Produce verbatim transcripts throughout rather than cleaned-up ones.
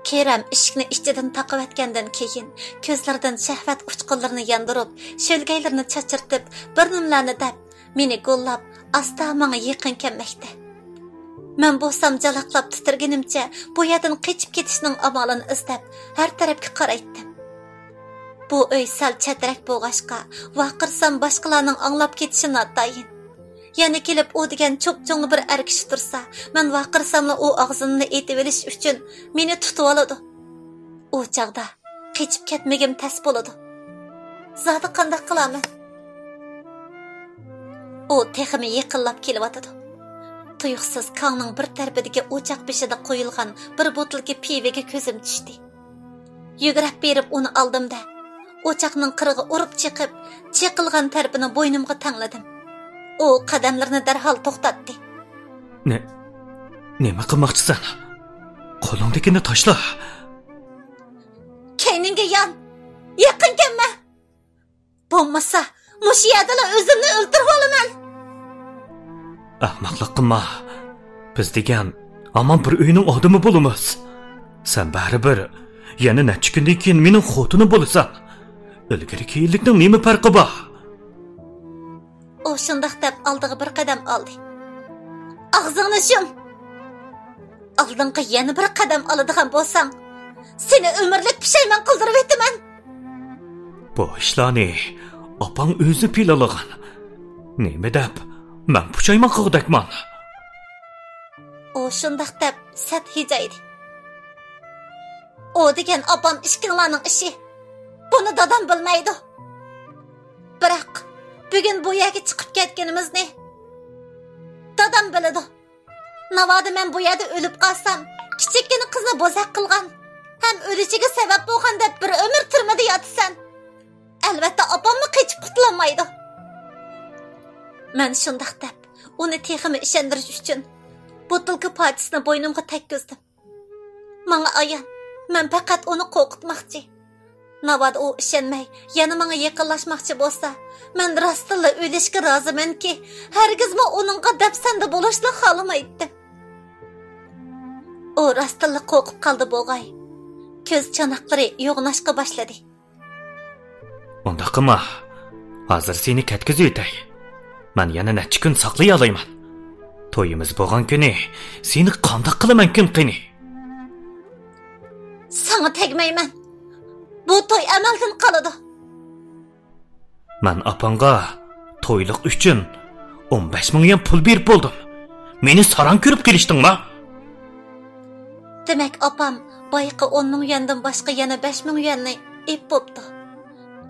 كېرەم ئىشىكنى ئىچىدىن تاقىۋەتكەندىن كېيىن، كۆزلىرىدىن شەھۋەت ئۇچقۇنلىرىنى ياندۇرۇپ، شۆلگەيلىرىنى چاچرىتىپ، بىر نېمىلەرنى دەپ، مېنى گوللاپ، ئاستا ماڭا يېقىن كەلمەكتە. مەن بولسام جالاقلاپ تىترىگىنىمچە بۇ يەردىن قېچىپ كېتىشنىڭ ئامالىنى ئىزدەپ، ھەر تەرەپكە قارايتتىم. بۇ ئۆي سەل چەترەك بولغاچقا، ۋارقىرىسام باشقىلارنىڭ ئاڭلاپ كېتىشى ناتايىن. يەنە كېلىپ ئۇ دېگەن چوپچوڭلا بىر ئەر كىشى تۇرسا، مەن ۋارقىرىساملا ئۇ ئاغزىمنى ئېتىۋېلىش ئۈچۈن مېنى تۇتۇۋالىدۇ. ئۇ چاغدا قېچىپ كەتمىگىم تەس بولىدۇ. زادى قانداق قىلارمەن؟ ئۇ تېخىمۇ يېقىنلاپ كېلىۋاتىدۇ. تۇيۇقسىز كاڭنىڭ بىر تەرىپىدىكى ئوچاق بېشىدا قويۇلغان بىر بوتۇلكا پىۋىگە كۆزۈم چۈشتى. يۈگۈرۈپ بېرىپ ئۇنى ئالدىم-دە، ئوچاقنىڭ قىرىغا ئۇرۇپ چىقىپ، چېقىلغان تەرىپىنى بوينۇمغا تەڭلىدىم. ئۇ قەدەملىرىنى دەرھال توختاتتى. نە-، نېمە قىلماقچىسەن؟ قولۇڭدىكىنى تاشلا. كەينىڭگە يان! يېقىن كەلمە! بولمىسا، مۇشۇ يەردىلا ئۆزۈمنى ئۆلتۈرۈۋالىمەن! ئەخمەقلىق قىلما. بىز دېگەن ھامان بىر ئۆينىڭ ئادىمى بولىمىز. سەن بەرىبىر يەنە نەچچە كۈندىن كېيىن مېنىڭ خوتۇنۇم بولىسەن. ئىلگىرى-كېيىنلىكنىڭ نېمە پەرقى بار؟ ئۇ شۇنداق دەپ ئالدىغا بىر قەدەم ئالدى. ئاغزىڭنى يۇم! ئالدىڭغا يەنە بىر قەدەم ئالىدىغان بولساڭ، سېنى ئۆمۈرلۈك پۇشايمان قىلدۇرۇۋېتىمەن! بۇ ئىشلارنى ئاپاڭ ئۆزى پىلانلىغان. نېمە دەپ مەن پۇشايمان قىلغۇدەكمەن؟ ئۇ شۇنداق دەپ سەت ھىجايدى. ئۇ دېگەن ئاپام ئىككىڭلارنىڭ ئىشى. بۇنى دادام بىلمەيدۇ. بىراق، بۈگۈن بۇ يەرگە چىقىپ كەتكىنىمىزنى دادام بىلىدۇ. ناۋادا مەن بۇ يەردە ئۆلۈپ قالسام، كىچىككىنە قىزنى بوزەك قىلغان ھەم ئۆلۈشىگە سەۋەب بولغان دەپ بىر ئۆمۈر تۈرمىدە ياتىسەن. ئەلۋەتتە، ئاپاممۇ قېچىپ قۇتۇلالمايدۇ. مەن شۇنداق دەپ، ئۇنى تېخىمۇ ئىشەندۈرۈش ئۈچۈن، بوتۇلكا پارچىسىنى بوينۇمغا تەگكۈزدۈم. ماڭا ئايان، مەن پەقەت ئۇنى قورقۇتماقچى. ناۋادا ئۇ ئىشەنمەي، يەنە ماڭا يېقىنلاشماقچى بولسا، مەن راستتىنلا ئۆلۈشكە رازىمەنكى، ھەرگىزمۇ ئۇنىڭغا دەپسەندە بولۇشنى خالىمايتتىم. ئۇ راستتىنلا قورقۇپ قالدى بوغاي. كۆز چاناقلىرى يوغىناشقا باشلىدى. ئۇنداق قىلما. ھازىر سېنى كەتكۈزۈۋېتەي. مەن يەنە نەچچە كۈن ساقلىيالايمەن. تويىمىز بولغان كۈنى سېنى قانداق قىلىمەنكىن قېنى؟ ساڭا تەگمەيمەن. بۇ توي ئەمەلدىن قالىدۇ. مەن ئاپاڭغا تويلۇق ئۈچۈن ئون بەش مىڭ يۈەن پۇل بېرىپ بولدۇم. مېنى ساراڭ كۆرۈپ قېلىشتىڭما؟ دېمەك، ئاپام بايىقى ئون مىڭ يۈەندىن باشقا يەنە بەش مىڭ يۈەننى ئېپ بوپتۇ.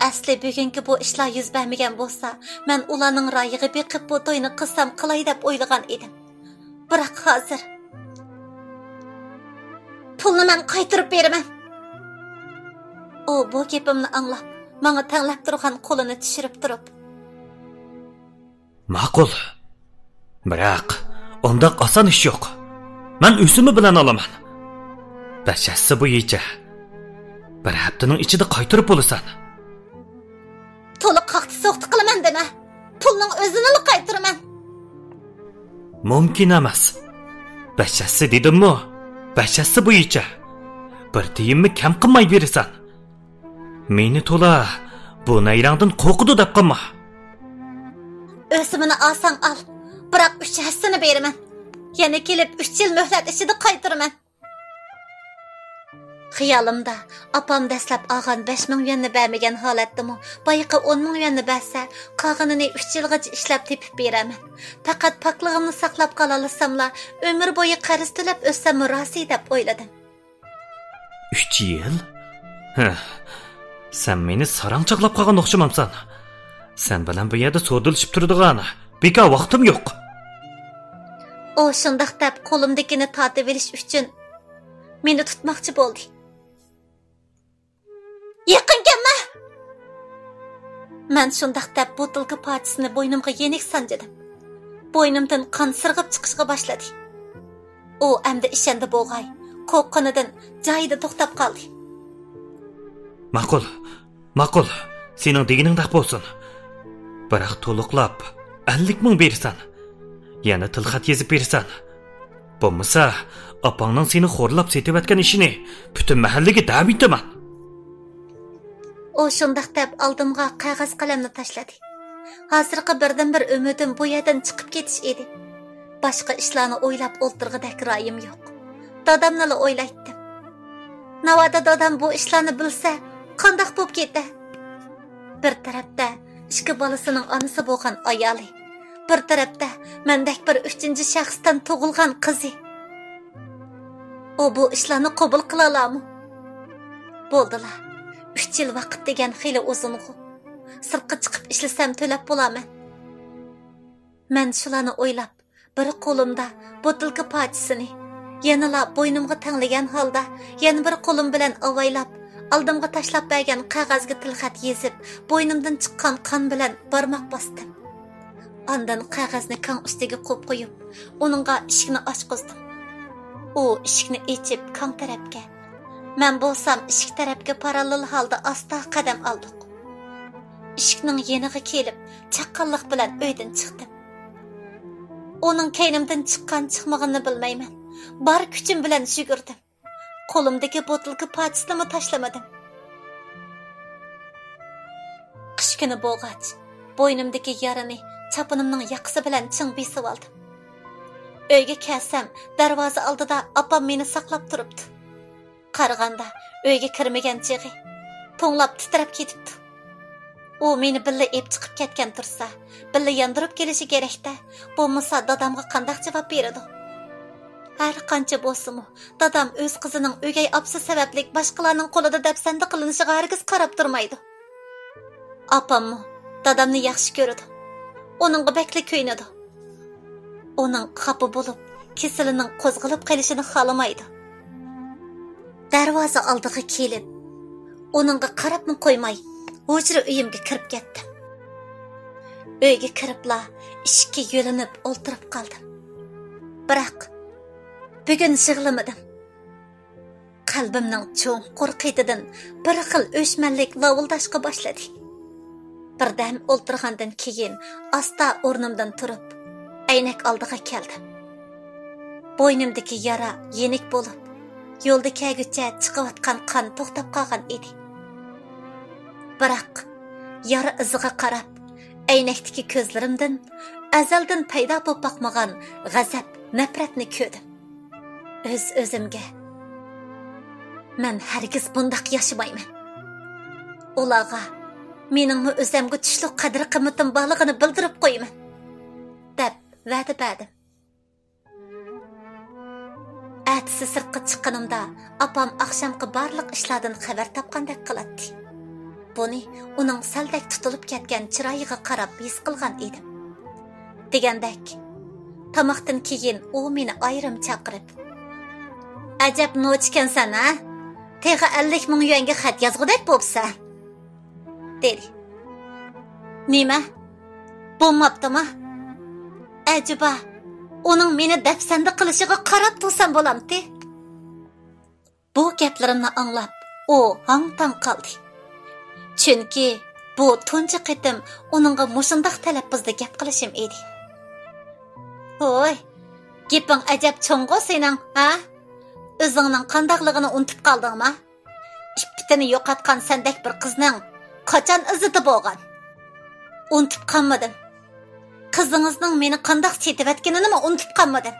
ئەسلى بۈگۈنكى بۇ ئىشلار يۈز بەرمىگەن بولسا، مەن ئۇلارنىڭ رايىغا بېقىپ بۇ توينى قىلسام قىلاي دەپ ئويلىغان ئىدىم. بىراق ھازىر پۇلنى مەن قايتۇرۇپ بېرىمەن. ئۇ بۇ گېپىمنى ئاڭلاپ، ماڭا تەڭلەپ تۇرغان قولىنى چۈشۈرۈپ تۇرۇپ. ماقۇل. بىراق، ئۇنداق ئاسان ئىش يوق. مەن ئۆسۈمى بىلەن ئالىمەن. بەش ھەسسە بويىچە. بىر ھەپتىنىڭ ئىچىدە قايتۇرۇپ بولىسەن. تولا قاقتى-سوقتى قىلىمەن دېمە. پۇلنىڭ ئۆزىنىلا قايتۇرىمەن. مۇمكىن ئەمەس. بەش ھەسسە دېدىممۇ؟ بەش ھەسسە بويىچە. بىر تىيىنمۇ كەم قىلماي بېرىسەن. مېنى تولا بۇ نەيرەڭدىن قورقىدۇ دەپ قالما. ئۆسۈمىنى ئالساڭ ئال، بىراق ئۈچ ھەسسىنى بېرىمەن. يەنە كېلىپ ئۈچ يىل مۆھلەت ئىچىدە قايتۇرىمەن. خىيالىمدا ئاپام دەسلەپ ئالغان بەش مىڭ يۈەننى بەرمىگەن ھالەتتىمۇ، بايىقى ئون مىڭ يۈەننى بەرسە، قالغىنىنى ئۈچ يىلغىچە ئىشلەپ تېپىپ بېرەرمەن. پەقەت پاكلىقىمنى ساقلاپ قالالىساملا، ئۆمۈر بويى قەرز تۆلەپ ئۆتسەممۇ راستى دەپ ئويلىدىم. ئۈچ يىل؟ ھە، سەن مېنى ساراڭ چاغلاپ قالغان ئوخشىمامسەن؟ سەن بىلەن بۇ يەردە سودىلىشىپ تۇرىدىغان بىكار ۋاقتىم يوق. ئۇ شۇنداق دەپ قولۇمدىكىنى تارتىۋېلىش ئۈچۈن مېنى تۇتماقچى بولدى. يېقىن كەلمە! مەن شۇنداق دەپ بوتۇلكا پارچىسىنى بوينۇمغا يېنىك سانجىدىم. بوينۇمدىن قان سىرغىپ چىقىشقا باشلىدى. ئۇ ئەمدى ئىشەندى بوغاي، قورققىنىدىن جايىدا توختاپ قالدى. ماقۇل، ماقۇل، سېنىڭ دېگىنىڭدەك بولسۇن. بىراق تولۇقلاپ ئەللىك مىڭ بېرىسەن. يەنە تىلخەت يېزىپ بېرىسەن. بولمىسا، ئاپاڭنىڭ سېنى خورلاپ سېتىۋەتكەن ئىشىنى پۈتۈن مەھەللىگە دەۋېتىمەن. ئۇ شۇنداق دەپ ئالدىمغا قەغەز قەلەمنى تاشلىدى. ھازىرقى بىردىنبىر ئۈمىدىم بۇ يەردىن چىقىپ كېتىش ئىدى. باشقا ئىشلارنى ئويلاپ ئولتۇرغۇدەك رايىم يوق. دادامنىلا ئويلايتتىم. ناۋادا دادام بۇ ئىشلارنى بىلسە، قانداق بولۇپ كېتە؟ بىر تەرەپتە ئىككى بالىسىنىڭ ئانىسى بولغان ئايالى، بىر تەرەپتە مەندەك بىر ئۈچىنچى شەخستىن تۇغۇلغان قىزى. ئۇ بۇ ئىشلارنى قوبۇل قىلالامۇ؟ بولدىلا، ئۈچ يىل ۋاقىت دېگەن خېلى ئۇزۇنغۇ. سىرتقا چىقىپ ئىشلىسەم تۆلەپ بولامەن. مەن شۇلارنى ئويلاپ، بىر قولۇمدا بوتۇلكا پارچىسىنى، يەنىلا بوينۇمغا تەڭلىگەن ھالدا يەنە بىر قولۇم بىلەن ئاۋايلاپ، ئالدىمغا تاشلاپ بەرگەن قەغەزگە تىلخەت يېزىپ، بوينۇمدىن چىققان قان بىلەن بارماق باستىم. ئاندىن قەغەزنى كاڭ ئۈستىگە قويۇپ قويۇپ، ئۇنىڭغا ئىشىكنى ئاچقۇزدۇم. ئۇ ئىشىكنى ئېچىپ كاڭ تەرەپكە، مەن بولسام ئىشىك تەرەپكە پاراللېل ھالدا ئاستا قەدەم ئالدۇق. ئىشىكنىڭ يېنىغا كېلىپ، چاققانلىق بىلەن ئۆيدىن چىقتىم. ئۇنىڭ كەينىمدىن چىققان چىقمىغىنىنى بىلمەيمەن. بار كۈچۈم بىلەن يۈگۈردۈم. قولۇمدىكى بوتۇلكا پارچىسىنىمۇ تاشلىمىدىم. قىش كۈنى بولغاچ، بوينۇمدىكى يارىنى چاپىنىمنىڭ ياقىسى بىلەن چىڭ بېسىۋالدىم. ئۆيگە كەلسەم، دەرۋازا ئالدىدا ئاپام مېنى ساقلاپ تۇرۇپتۇ. قارىغاندا، ئۆيگە كىرمىگەن چېغى، توڭلاپ تىترەپ كېتىپتۇ. ئۇ مېنى بىللە ئېلىپ چىقىپ كەتكەن تۇرسا، بىللە ياندۇرۇپ كېلىشى كېرەكتە، بولمىسا دادامغا قانداق جاۋاب بېرىدۇ؟ ھەر قانچە بولسىمۇ، دادام ئۆز قىزىنىڭ ئۆگەي ئاپىسى سەۋەبلىك باشقىلارنىڭ قولىدا دەپسەندە قىلىنىشىغا ھەرگىز قاراپ تۇرمايدۇ. ئاپاممۇ دادامنى ياخشى كۆرىدۇ. ئۇنىڭغا بەكلا كۆيۈنىدۇ. ئۇنىڭ خاپا بولۇپ، كېسىلىنىڭ قوزغىلىپ قېلىشىنى خالىمايدۇ. دەرۋازا ئالدىغا كېلىپ، ئۇنىڭغا قاراپمۇ قويماي، ھۇجرا ئۆيۈمگە كىرىپ كەتتىم. ئۆيگە كىرىپلا ئىشىككە يۆلىنىپ ئولتۇرۇپ قالدىم. بىراق، بۈگۈن يىغلىمىدىم. قەلبىمنىڭ چوڭقۇر قېتىدىن بىر خىل ئۆچمەنلىك لاۋۇلداشقا باشلىدى. بىردەم ئولتۇرغاندىن كېيىن ئاستا ئورنۇمدىن تۇرۇپ، ئەينەك ئالدىغا كەلدىم. بوينۇمدىكى يارا يېنىك بولۇپ، يولدا كەلگۈچە چىقىۋاتقان قان توختاپ قالغان ئىدى. بىراق، يارا ئىزىغا قاراپ، ئەينەكتىكى كۆزلىرىمدىن ئەزەلدىن پەيدا بولۇپ باقمىغان غەزەپ، نەپرەتنى كۆردۈم. ئۆز-ئۆزۈمگە، مەن ھەرگىز بۇنداق ياشىمايمەن. ئۇلارغا مېنىڭمۇ ئۆزۈمگە تۇشلۇق قەدىر-قىممىتىم بارلىقىنى بىلدۈرۈپ قويىمەن، دەپ ۋەدە بەردىم. ئەتىسى سىرتقا چىققىنىمدا، ئاپام ئاخشامقى بارلىق ئىشلاردىن خەۋەر تاپقاندەك قىلاتتى. بۇنى ئۇنىڭ سەلدەك تۇتۇلۇپ كەتكەن چىرايىغا قاراپ ھېس قىلغان ئىدىم. دېگەندەك، تاماقتىن كېيىن ئۇ مېنى ئايرىم چاقىرىپ، «ئەجەب نوچىكەنسەن ھە؟ تېخى ئەللىك مىڭ يۈەنگە خەت يازغۇدەك بوپسەن.» دېدى. نېمە؟ بولماپتىما؟ ئەجەبا، ئۇنىڭ مېنى دەپسەندە قىلىشىغا قاراپ تۇرسام بولامتى؟ بۇ گەپلىرىمنى ئاڭلاپ، ئۇ ھاڭ-تاڭ قالدى. چۈنكى بۇ تۇنجى قېتىم ئۇنىڭغا مۇشۇنداق تەلەپپۇزدا گەپ قىلىشىم ئىدى. ھوي، گېپىڭ ئەجەب چوڭغۇ سېنىڭ، ھە؟ ئۆزۈڭنىڭ قانداقلىقىنى ئۇنتۇپ قالدىڭما؟ ئىپپىتىنى يوقاتقان سەندەك بىر قىزنىڭ قاچان ئىززىتى بولغان؟ ئۇنتۇپ قالمىدىم. قىزىڭىزنىڭ مېنى قانداق سېتىۋەتكىنىنىمۇ ئۇنتۇپ قالمىدىم.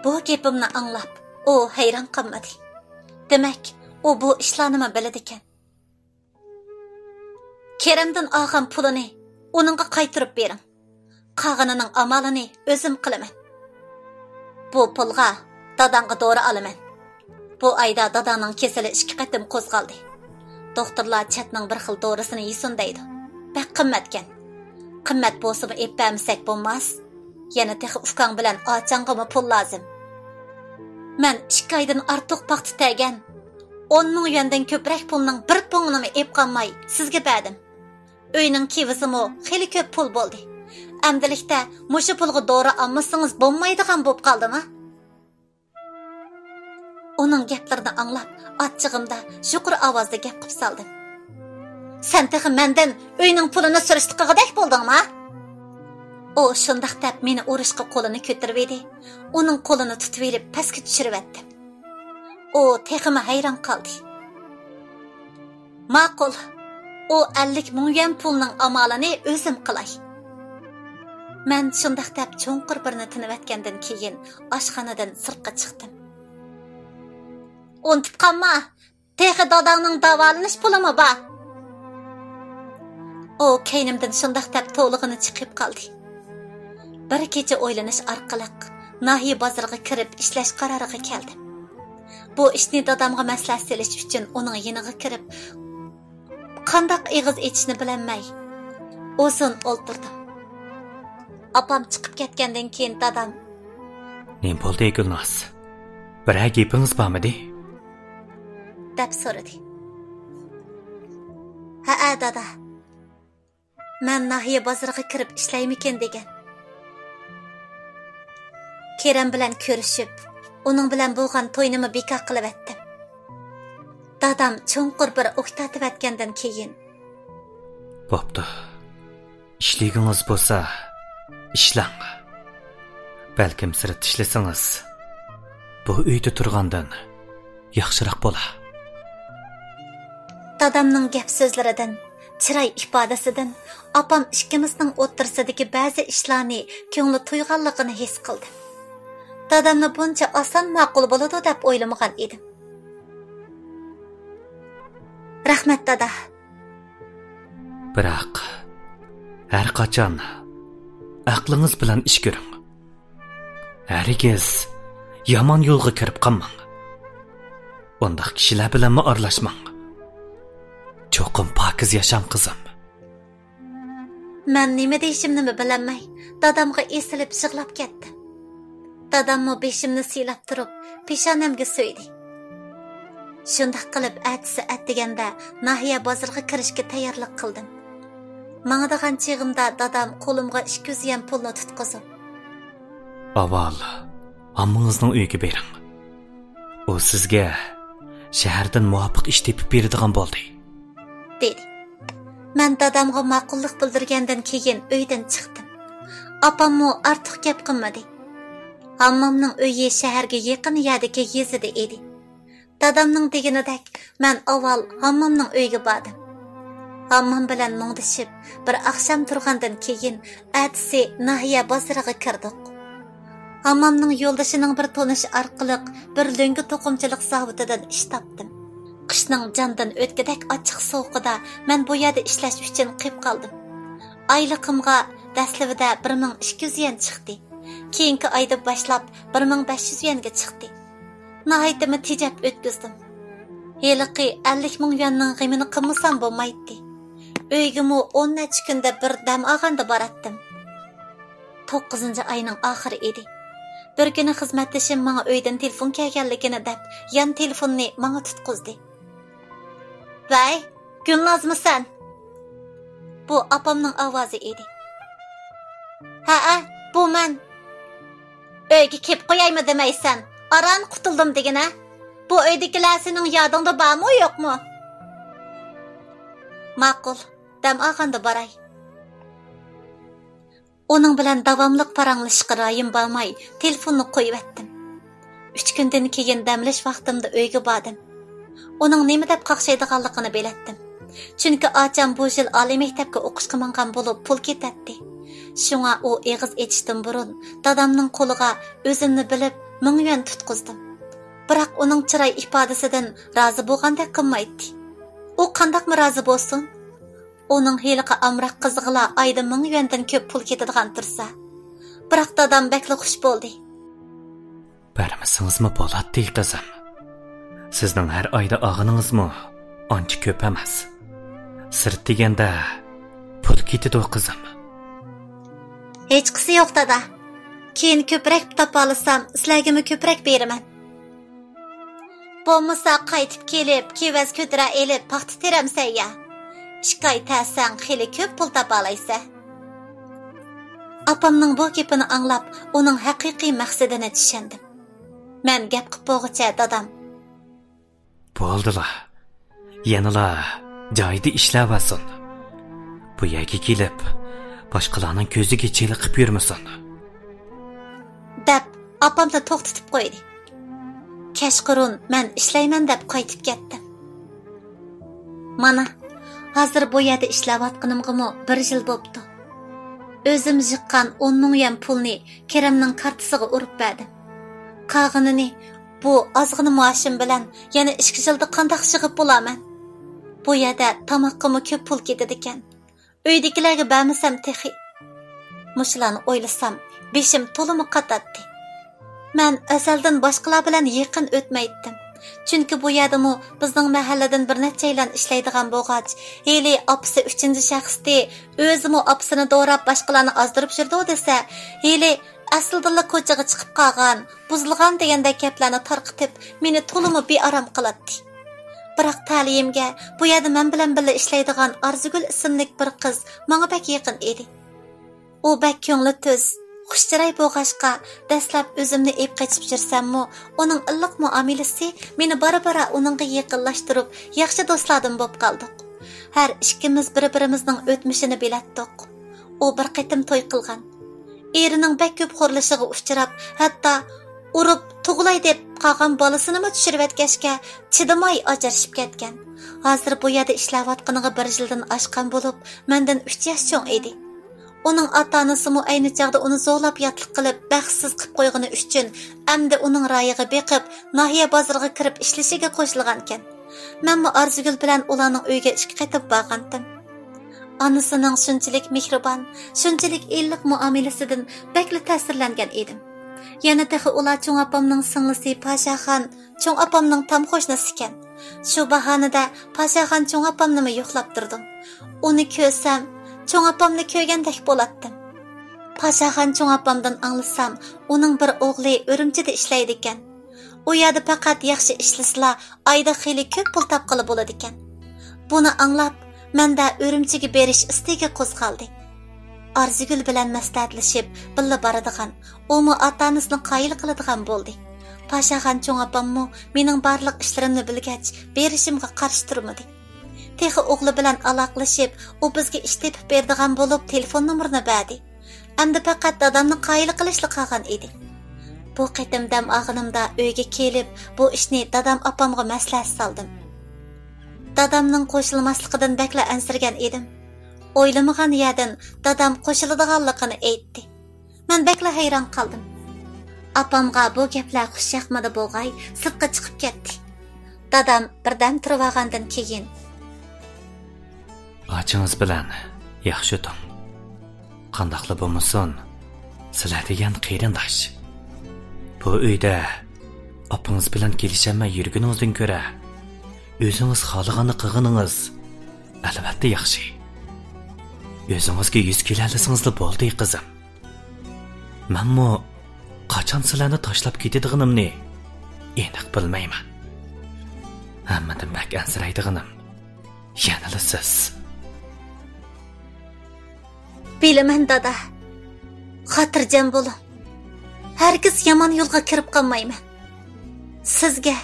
بۇ گېپىمنى ئاڭلاپ، ئۇ ھەيران قالمىدى. دېمەك، ئۇ بۇ ئىشلارنىمۇ بىلىدىكەن. كېرەمدىن ئالغان پۇلىنى ئۇنىڭغا قايتۇرۇپ بېرىڭ. قالغىنىنىڭ ئامالىنى ئۆزۈم قىلىمەن. بۇ پۇلغا داداڭغا دورا ئالىمەن. بۇ ئايدا داداڭنىڭ كېسىلى ئىككى قېتىم قوزغالدى. دوختۇرلار چەتنىڭ بىر خىل دورىسىنى يېسۇن دەيدۇ. بەك قىممەتكەن. قىممەت بولسىمۇ ئېلىپ بەرمىسەك بولماس. يەنە تېخى ئۇكاڭ بىلەن ئاچاڭغىمۇ پۇل لازىم. مەن ئىككى ئايدىن ئارتۇق پاختا تەرگەن، ئون مىڭ يۈەندىن كۆپرەك پۇلنىڭ بىر پۇڭىنىمۇ ئېلىپ قالماي سىزگە بەردىم. ئۆينىڭ كېۋىزىمۇ خېلى كۆپ پۇل بولدى. ئەمدىلىكتە مۇشۇ پۇلغا دورا ئالمىسىڭىز بولمايدىغان بولۇپ قالدىما؟ ئۇنىڭ گەپلىرىنى ئاڭلاپ، ئاچچىقىمدا يۇقىرى ئاۋازدا گەپ قىپ سالدىم. سەن تېخى مەندىن ئۆينىڭ پۇلىنى سۈرۈشتە قىلغۇدەك بولدۇڭما؟ ئۇ شۇنداق دەپ مېنى ئۇرۇشقا قولىنى كۆتۈرۈۋىدى. ئۇنىڭ قولىنى تۇتۇۋېلىپ پەسكە چۈشۈرۈۋەتتىم. ئۇ تېخىمۇ ھەيران قالدى. ماقۇل، ئۇ ئەللىك مىڭ يۈەن پۇلنىڭ ئامالىنى ئۆزۈم قىلاي. مەن شۇنداق دەپ چوڭقۇر بىرنى تىنىۋەتكەندىن كېيىن ئاشخانىدىن سىرتقا چىقتىم. ئۇنتۇپ قالما، تېخى داداڭنىڭ داۋالىنىش پۇلىمۇ بار. ئۇ كەينىمدىن شۇنداق دەپ توۋلىغىنى چىقىپ قالدى. بىر كېچە ئويلىنىش ئارقىلىق ناھىيە بازىرىغا كىرىپ ئىشلەش قارارىغا كەلدىم. بۇ ئىشنى دادامغا مەسلىھەت سېلىش ئۈچۈن ئۇنىڭ يېنىغا كىرىپ، قانداق ئېغىز ئېچىشنى بىلەلمەي ئۇزۇن ئولتۇردۇم. ئاپام چىقىپ كەتكەندىن كېيىن دادام، نېمە بولدى، گۈلناز؟ بىرەر گېپىڭىز بارمىدى؟ دەپ سورىدى. ھەئە، دادا. مەن ناھىيە بازىرىغا كىرىپ ئىشلەيمىكىن دېگەن. كېرەم بىلەن كۆرۈشۈپ، ئۇنىڭ بىلەن بولغان توينىمۇ بىكار قىلىۋەتتىم. دادام چوڭقۇر بىر ئوھ تارتىۋەتكەندىن كېيىن، بوپتۇ. ئىشلىگۈڭىز بولسا، ئىشلەڭ. بەلكىم سىرتتا ئىشلىسىڭىز، بۇ ئۆيدە تۇرغاندىن ياخشىراق بولا. دادامنىڭ گەپ سۆزلىرىدىن، چىراي ئىپادىسىدىن ئاپام ئىككىمىزنىڭ ئوتتۇرىسىدىكى بەزى ئىشلارنى كۆڭلى تۇيغانلىقىنى ھېس قىلدىم. دادامنى بۇنچە ئاسان ماقۇل بولىدۇ دەپ ئويلىمىغان ئىدىم. رەھمەت، دادا. بىراق، ھەر قاچان ئەقلىڭىز بىلەن ئىش كۆرۈڭ. ھەرگىز يامان يولغا كىرىپ قالماڭ. ئۇنداق كىشىلەر بىلەنمۇ ئارىلاشماڭ. چوقۇم پاكىز ياشاڭ، قىزىم. مەن نېمە دېيىشىمنىمۇ بىلەلمەي، دادامغا ئېسىلىپ يىغلاپ كەتتىم. داداممۇ بېشىمنى سىيلاپ تۇرۇپ، پېشانەمگە سۆيدى. شۇنداق قىلىپ، ئەتىسى ئەتىگەندە ناھىيە بازىرىغا كىرىشكە تەييارلىق قىلدىم. ماڭىدىغان چېغىمدا دادام قولۇمغا ئىككى يۈز يۈەن پۇلنى تۇتقۇزۇپ، ئاۋۋال ھاممىڭىزنىڭ ئۆيىگە بېرىڭ. ئۇ سىزگە شەھەردىن مۇۋاپىق ئىش تېپىپ بېرىدىغان بولدى، دېدى. مەن دادامغا ماقۇللۇق بىلدۈرگەندىن كېيىن ئۆيدىن چىقتىم. ئاپاممۇ ئارتۇق گەپ قىلمىدى. ھاممامنىڭ ئۆيى شەھەرگە يېقىن يەردىكى يېزىدا ئىدى. دادامنىڭ دېگىنىدەك، مەن ئاۋۋال ھاممامنىڭ ئۆيىگە باردىم. ھاممام بىلەن مۇڭدىشىپ، بىر ئاخشام تۇرغاندىن كېيىن، ئەتىسى ناھىيە بازىرىغا كىردۇق. ھاممامنىڭ يولدىشىنىڭ بىر تونۇشى ئارقىلىق بىر لۆڭگە توقۇمىچىلىق زاۋۇتىدىن ئىش تاپتىم. قىشنىڭ جاندىن ئۆتكۈدەك ئاچچىق سوغۇقىدا مەن بۇ يەردە ئىشلەش ئۈچۈن قېپ قالدىم. ئايلىقىمغا دەسلىۋىدە بىر مىڭ ئىككى يۈز يۈەن چىقتى. كېيىنكى ئايدا باشلاپ بىر مىڭ بەش يۈز يۈەنگە چىقتى. ناھايىتىمۇ تېجەپ ئۆتكۈزدۈم. ھېلىقى ئەللىك مىڭ يۈەننىڭ غېمىنى قىلمىسام بولمايتتى. ئۆيگىمۇ ئون نەچچە كۈندە بىر دەم ئالغاندا باراتتىم. توققۇزىنچى ئاينىڭ ئاخىرى ئىدى. بىر كۈنى خىزمەتدىشىم ماڭا ئۆيدىن تېلېفون كەلگەنلىكىنى دەپ، يان تېلېفوننى ماڭا تۇتقۇزدى. ۋەي، گۈلنازمۇ سەن؟ بۇ ئاپامنىڭ ئاۋازى ئىدى. ھەئە، بۇ مەن. ئۆيگە كېلىپ قويايمۇ دېمەيسەن، ئاران قۇتۇلدۇم دېگىنە. بۇ ئۆيدىكىلەر سېنىڭ يادىڭدا بارمۇ، يوقمۇ؟ ماقۇل، دەم ئالغاندا باراي. ئۇنىڭ بىلەن داۋاملىق پاراڭلىشىشقا رايىم بارماي، تېلېفوننى قويۇۋەتتىم. ئۈچ كۈندىن كېيىن دەم ئېلىش ۋاقتىمدا ئۆيگە باردىم. ئۇنىڭ نېمە دەپ قاقشايدىغانلىقىنى بىلەتتىم. چۈنكى ئاچام بۇ يىل ئالىي مەكتەپكە ئوقۇشقا ماڭغان بولۇپ، پۇل كېتەتتى. شۇڭا ئۇ ئېغىز ئېچىشتىن بۇرۇن دادامنىڭ قولىغا ئۆزۈمنى بىلىپ، مىڭ يۈەن تۇتقۇزدۇم. بىراق ئۇنىڭ چىراي ئىپادىسىدىن رازى بولغاندەك قىلمايتتى. ئۇ قانداقمۇ رازى بولسۇن؟ ئۇنىڭ ھېلىقى ئامراق قىزىغىلا ئايدا مىڭ يۈەندىن كۆپ پۇل كېتىدىغان تۇرسا. بىراق دادام بەكلا خۇش بولدى. بەرمىسىڭىزمۇ بولاتتى، قىزىم. سىزنىڭ ھەر ئايدا ئالغىنىڭىزمۇ ئانچە كۆپ ئەمەس. سىرت دېگەندە پۇل كېتىدۇ، قىزىم. ھېچقىسى يوق، دادا. كېيىن كۆپرەك تاپالىسام، سىلەرگىمۇ كۆپرەك بېرىمەن. بولمىسا قايتىپ كېلىپ، كېۋەز كۆتۈرە ئېلىپ پاختا تېرەمسەن يا؟ ئىككى ئاي تەرسەڭ خېلى كۆپ پۇل تاپالايسەن. ئاپامنىڭ بۇ گېپىنى ئاڭلاپ، ئۇنىڭ ھەقىقىي مەقسىتىنى چۈشەندىم. مەن گەپ قىپ بولغۇچە دادام، بولدىلا، يەنىلا جايىدا ئىشلەۋەرسۇن. بۇ يەرگە كېلىپ، باشقىلارنىڭ كۆزىگە چېلىقىپ يۈرمىسۇن، دەپ ئاپامنى توختىتىپ قويدى. كەچقۇرۇن مەن ئىشلەيمەن دەپ قايتىپ كەتتىم. مانا، ھازىر بۇ يەردە ئىشلەۋاتقىنىمغىمۇ بىر يىل بوپتۇ. ئۆزۈم يىغقان ئون مىڭ يۈەن پۇلنى كېرەمنىڭ كارتىسىغا ئۇرۇپ بەردىم. قالغىنىنى بۇ ئازغىنە مائاشىم بىلەن يەنە ئىككى يىلدا قانداق يىغىپ بولارمەن؟ بۇ يەردە تاماققىمۇ كۆپ پۇل كېتىدىكەن. ئۆيدىكىلەرگە بەرمىسەم تېخى. مۇشۇلارنى ئويلىسام، بېشىم تولىمۇ قاتاتتى. مەن ئەزەلدىن باشقىلار بىلەن يېقىن ئۆتمەيتتىم. چۈنكى بۇ يەردىمۇ بىزنىڭ مەھەللىدىن بىر نەچچەيلەن ئىشلەيدىغان بولغاچ، ھېلى ئاپىسى ئۈچىنچى شەخستى، ئۆزىمۇ ئاپىسىنى دوراپ باشقىلارنى ئازدۇرۇپ يۈرىدۇ دېسە، ھېلى ئەسلىدىنلا كوچىغا چىقىپ قالغان، بۇزۇلغان دېگەندەك گەپلەرنى تارقىتىپ، مېنى تولىمۇ بىئارام قىلاتتى. بىراق تەلىيىمگە بۇ يەردە مەن بىلەن بىللە ئىشلەيدىغان ئارزۇگۈل ئىسىملىك بىر قىز ماڭا بەك يېقىن ئىدى. ئۇ بەك كۆڭلى تۈز، خۇش چىراي بولغاچقا، دەسلەپ ئۆزۈمنى ئېپ قېچىپ يۈرسەممۇ، ئۇنىڭ ئىللىق مۇئامىلىسى مېنى بارا-بارا ئۇنىڭغا يېقىنلاشتۇرۇپ، ياخشى دوستلاردىن بولۇپ قالدۇق. ھەر ئىككىمىز بىر-بىرىمىزنىڭ ئۆتمۈشىنى بىلەتتۇق. ئۇ بىر قېتىم توي قىلغان. ئېرىنىڭ بەك كۆپ خورلىشىغا ئۇچراپ، ھەتتا ئۇرۇپ تۇغۇلاي دەپ قالغان بالىسىنىمۇ چۈشۈرۈۋەتكەچكە، چىدىماي ئاجرىشىپ كەتكەن. ھازىر بۇ يەردە ئىشلەۋاتقىنىغا بىر يىلدىن ئاشقان بولۇپ، مەندىن ئۈچ ياش چوڭ ئىدى. ئۇنىڭ ئاتا-ئانىسىمۇ ئەينى چاغدا ئۇنى زورلاپ ياتلىق قىلىپ، بەختسىز قىپ قويغىنى ئۈچۈن، ئەمدى ئۇنىڭ رايىغا بېقىپ، ناھىيە بازىرىغا كىرىپ ئىشلىشىگە قوشۇلغانىكەن. مەنمۇ ئارزۇگۈل بىلەن ئۇلارنىڭ ئۆيىگە ئىككى قېتىم بارغانتىم. ئانىسىنىڭ شۇنچىلىك مېھرىبان، شۇنچىلىك ئىللىق مۇئامىلىسىدىن بەكلا تەسىرلەنگەن ئىدىم. يەنە تېخى ئۇلار چوڭ ئاپامنىڭ سىڭلىسى پاشاخان چوڭ ئاپامنىڭ تام قوشنىسىكەن. شۇ باھانىدە پاشاخان چوڭ ئاپامنىمۇ يوقلاپ تۇردۇم. ئۇنى كۆرسەم، چوڭ ئاپامنى كۆرگەندەك بولاتتىم. پاشاخان چوڭ ئاپامدىن ئاڭلىسام، ئۇنىڭ بىر ئوغلى ئۈرۈمچىدە ئىشلەيدىكەن. ئۇ يەردە پەقەت ياخشى ئىشلىسىلا، ئايدا خېلى كۆپ پۇل تاپقىلى بولىدىكەن. بۇنى ئاڭلاپ، مەندە ئۈرۈمچىگە بېرىش ئىستىكى قوزغالدى. ئارزۇگۈل بىلەن مەسلىھەتلىشىپ، بىللە بارىدىغان، ئۇمۇ ئاتا-ئانىسىنى قايىل قىلىدىغان بولدى. پاشاخان چوڭ ئاپاممۇ مېنىڭ بارلىق ئىشلىرىمنى بىلگەچ، بېرىشىمغا قارشى تۇرمىدى. تېخى ئوغلى بىلەن ئالاقىلىشىپ، ئۇ بىزگە ئىش تېپىپ بېرىدىغان بولۇپ، تېلېفون نومۇرىنى بەردى. ئەمدى پەقەت دادامنى قايىل قىلىشلا قالغان ئىدى. بۇ قېتىم دەم ئالغىنىمدا ئۆيگە كېلىپ، بۇ ئىشنى دادام ئاپامغا مەسلىھەت سالدىم. دادامنىڭ قوشۇلماسلىقىدىن بەكلا ئەنسىرىگەن ئىدىم. ئويلىمىغان يەردىن دادام قوشۇلىدىغانلىقىنى ئېيتتى. مەن بەكلا ھەيران قالدىم. ئاپامغا بۇ گەپلەر خۇش ياقمىدى بولغاي، سىرتقا چىقىپ كەتتى. دادام بىردەم تۇرۇۋالغاندىن كېيىن، ئاچىڭىز بىلەن ياخشى ئۆتۈڭ. قانداقلا بولمىسۇن، سىلەر دېگەن قېرىنداش. بۇ ئۆيدە ئاپىڭىز بىلەن كېلىشەلمەي يۈرگىنىڭىزدىن كۆرە، ئۆزىڭىز خالىغاننى قىلغىنىڭىز ئەلۋەتتە ياخشى. ئۆزىڭىزگە يۈز كېلەلىسىڭىزلا بولدى، قىزىم. مەنمۇ قاچان سىلەرنى تاشلاپ كېتىدىغىنىمنى ئېنىق بىلمەيمەن. ھەممىدىن بەك ئەنسىرەيدىغىنىم يەنىلا سىز. بىلىمەن، دادا. خاتىرجەم بولۇڭ. ھەرگىز يامان يولغا كىرىپ قالمايمەن. سىزگە،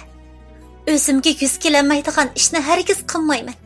ئۆزۈمگە يۈز كېلەلمەيدىغان ئىشنى ھەرگىز قىلمايمەن.